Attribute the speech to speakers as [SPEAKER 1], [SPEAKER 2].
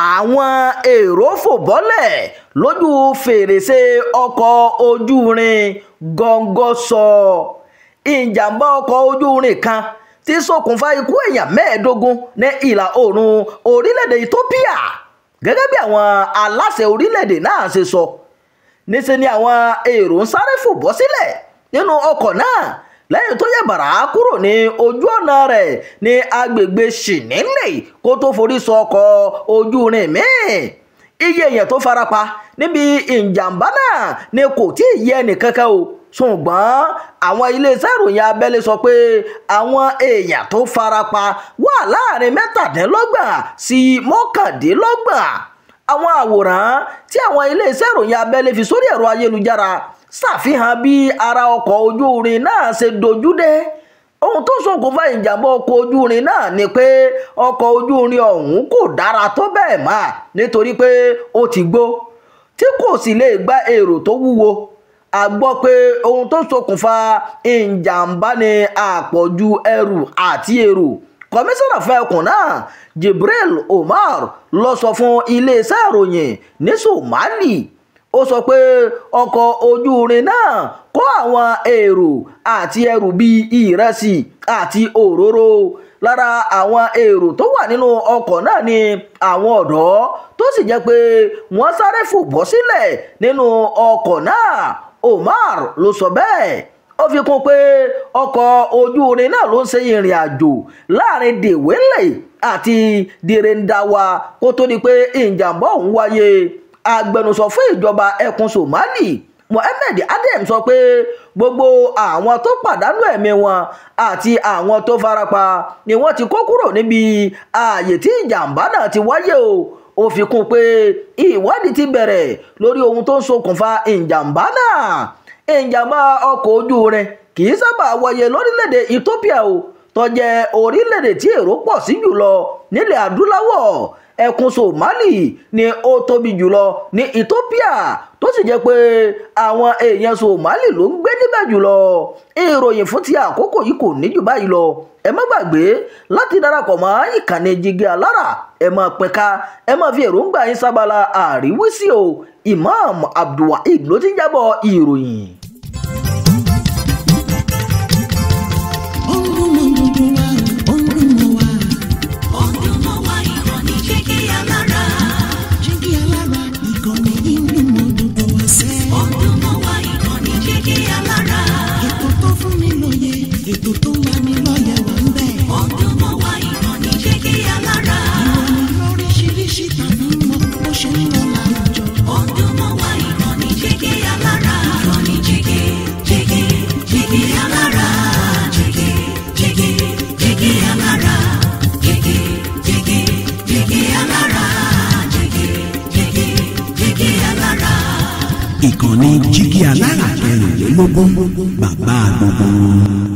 [SPEAKER 1] Àwọn èrò fò bọ́lẹ̀ lójú fèrèsé ọkọ̀ ojú irin gọ́ngọ́ sọ. Ìjàmbá ọkọ̀ ojú irin kan tí ṣokùnfà ikú èèyàn 25 ní ìlà oòrùn orílẹ̀-èdè Ethiopia, gẹ́gẹ́ bí àwọn aláṣẹ orílẹ̀-èdè náà ṣe sọ. Níṣe ni àwọn èrò ń sáré fò bọ́ sílẹ̀ nínú ọkọ̀ náà lẹ́yìn tó yẹ̀ bàrà kúrò ní ojú ọ̀nà rẹ̀ ní agbègbè Shinile kó tó forí sọ ọkọ̀ ojú irin míì. Iye èèyàn tó farapa níbi ìjàmbá náà ni kò tí ì yé ẹnìkankan o, ṣùgbọ́n àwọn iléeṣẹ́ ìròyìn abẹ́lé sọ pé àwọn èèyàn tó farapa wà láàrin 27 sí 29. Àwọn àwòrán tí àwọn iléeṣẹ́ ìròyìn abẹ́lé fi sórí ẹ̀rọ ayélujára ṣàfihàn bí ara ọkọ̀ ojú irin náà ṣe dojú dé. Ohun tó ṣokùnfà ìjàmbá ọkọ̀ ojú irin náà ni pé ọkọ̀ ojú irin ọ̀hún kò dára tó bẹ́ẹ̀ mọ́ nítorí pé ó ti gbó tí kò sì lè gba èrò tó wúwo. A gbọ́ pé ohun tó ṣokùnfà ìjàmbá ni àpọ̀jù ẹrù àti èrò. Kọmíṣánná fún ẹkùn náà Jibril Omar ló sọ fún iléeṣẹ́ ìròyìn ní Somali. Ó sọ pé ọkọ̀ ojú irin náà kó àwọn èrò àti ẹrù bíi ìrẹsì àti òróró. Lára àwọn èrò tó wà nínú ọkọ̀ náà ni àwọn ọ̀dọ́ tó sì jẹ́ pé wọ́n sáré fò bọ́ sílẹ̀ nínú ọkọ̀ náà. Omar ló sọ bẹ́ẹ̀. Ó fi kún pé ọkọ̀ ojú irin náà ló ń ṣe ìrìn àjò láàrin Dewele àti Direndawa kó tó di pé ìjàmbá ọ̀hún wáyé. Agbẹnusọ fún ìjọba ẹkùn Somali Mohammed Adem sọ pé gbogbo àwọn tó pàdánù ẹ̀mí wọn àti àwọn tó farapa ni wọ́n ti kó kúrò níbi ààyè tí ìjàmbá náà ti wáyé o. Ó fi kún pé ìwádìí ti bẹ̀rẹ̀ lórí ohun tó ń ṣokùnfà ìjàmbá náà. Ìjàmbá ọkọ̀ ojú irin kì í sábà wáyé lórílẹ̀‐èdè Ethiopia o, tó jẹ́ orílẹ̀‐èdè tí èrò pọ̀ sí jùlọ nílẹ̀ adúláwọ̀. Ẹkùn Somali ni ó tóbi jùlọ ní Ethiopia tó sì jẹ́ pé àwọn èèyàn Somali ló ń gbé níbẹ̀ jùlọ. Ìròyìn fún ti àkókò yìí kò ní jù báyìí lọ. Ẹ má gbàgbé láti darapọ̀ mọ́ ìkànnì Jígí Alára. Ẹ máa pẹ̀ka, ẹ máa fi èròǹgbà yín sábàlá àríwísí o. Imam Abdulwaheed ló ti ń jábọ̀ ìròyìn.
[SPEAKER 2] Ètò tó ń lani lọ́yẹ̀ wà ń bẹ̀.
[SPEAKER 3] Ó dùn mọ́ wa, ìkànnì Jígí Alára.
[SPEAKER 2] Ìròyìn lóríṣiríṣi tàbí mọ bó ṣe ń lọ láwùjọ.
[SPEAKER 3] Ó dùn mọ́ wa, ìkànnì Jígí Alára. Ìkànnì Jígí, Jígí, Jígí Alára. Jígí, Jígí, Jígí Alára. Jígí, Jígí, Jígí Alára. Jígí, Jígí, Jígí Alára.
[SPEAKER 4] Ìkànnì Jígí Alára 24 bàbá gbogbo.